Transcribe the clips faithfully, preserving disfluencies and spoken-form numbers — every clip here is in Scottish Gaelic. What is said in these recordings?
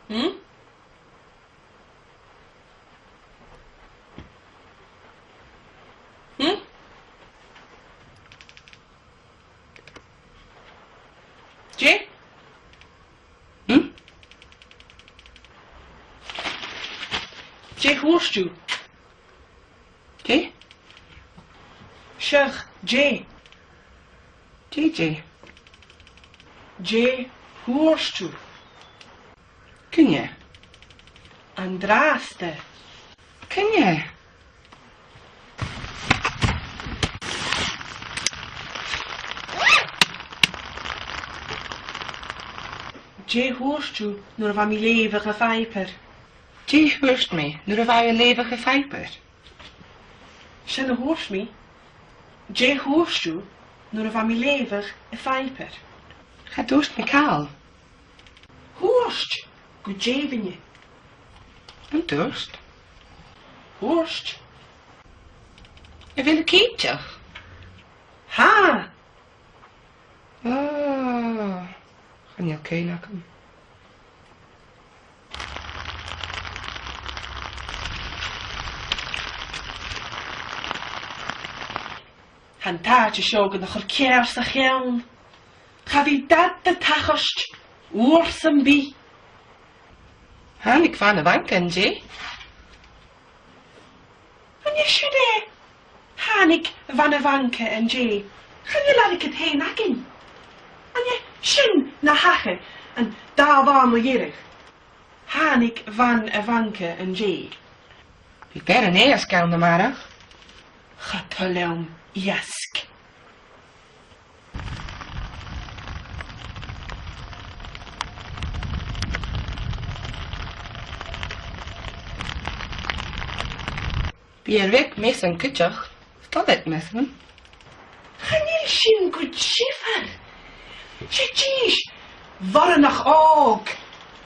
Hmm? Hmm? Dè? Hmm? Dè thuirt thu? Dè? Seadh, dè? Dè, dè? Dè thuirt thu? Cuine? An-dràsta. Cuine? Dè thuirt thu nuair a bha mi a' leughadh a' phàipeir? Dè thuirt mi nuair a bha thu a' leughadh a' phàipeir? Sin a thuirt mi. Dè thuirt thu nuair a bha mi a' leughadh a' phàipeir? Cha tuirt mi càil. Thuirt gu deimhinne. An tuirt? Thuirt. A bheil thu cinnteach? Tha. Ah, chan eil cuimhne agam. Tha an t-àite seo gun a chur ceàrr sa cheann. Cha bhi dad a' tachairt uair sam bith. Thàinig bhan a' bhanca an-dè. An e sin e? Thàinig bhan a' bhanca an-dè. Chan eil airgead fhèin againn. An e sin na thachair an dà là mu dheireadh? Thàinig bhan a' bhanca an-dè. Bidh fear an iasg ann a-màireach. Cha toil leam iasg. Bidh e a' ruith measan cuideachd. 'S toil leat measan. Chan eil sin gu diofar. 'S e dithis bhoireannach òg,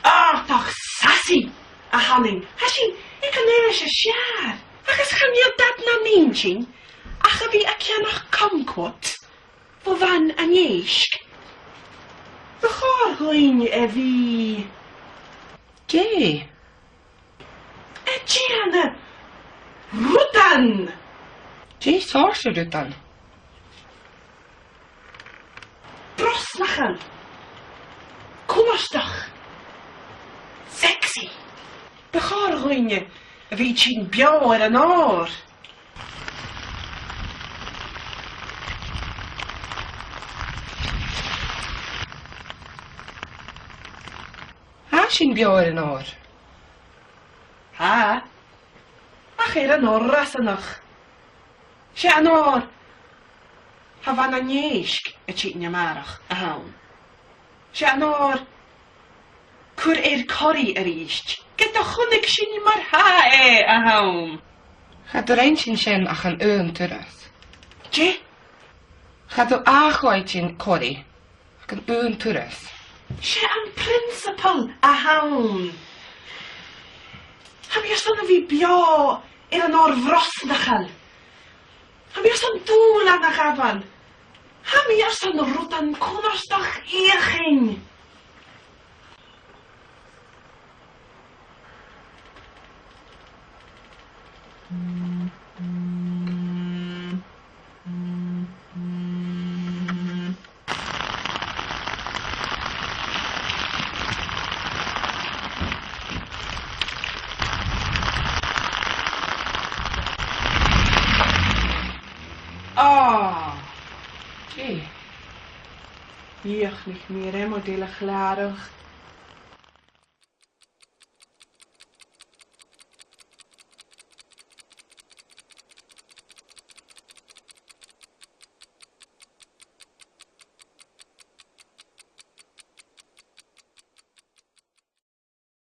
àrdach Sasaidh a th' annainn. Tha sinn aig an aois as fheàrr. Agus chan eil dad nam inntinn ach a bhith a' ceannach kumquats bho bhan an èisg. Bu chòir dhuinn a bhith... Dè? A' dèanamh rudan. Dè seòrsa rudan? Brosnachan. Cunnartach. Sexy. Bu chòir dhuinne a bhith a' tighinn beò air an òr. Tha sinn beò air an òr. Tha. Ach air an òr rasannach. 'S e an òr tha bhan an èisg a' tighinn a-màireach a th' ann. 'S e an òr cur air coraidh a-rithist, ged a chunnaic sinn mar tha e a th' ann. Cha do rinn sinn sin ach an aon turas. Dè? Cha do ath-choimhead sinn coraidh ach an aon turas. 'S e am prionnsabail a th' ann. Tha mi airson a bhith beò air an òr bhrosnachail. Tha mi airson dùbhlan a ghabhail. Tha mi airson rudan cunnartach fheuchainn. Ah! Dè? Dhìochuimhnich mi air iomadh eile a chlàradh.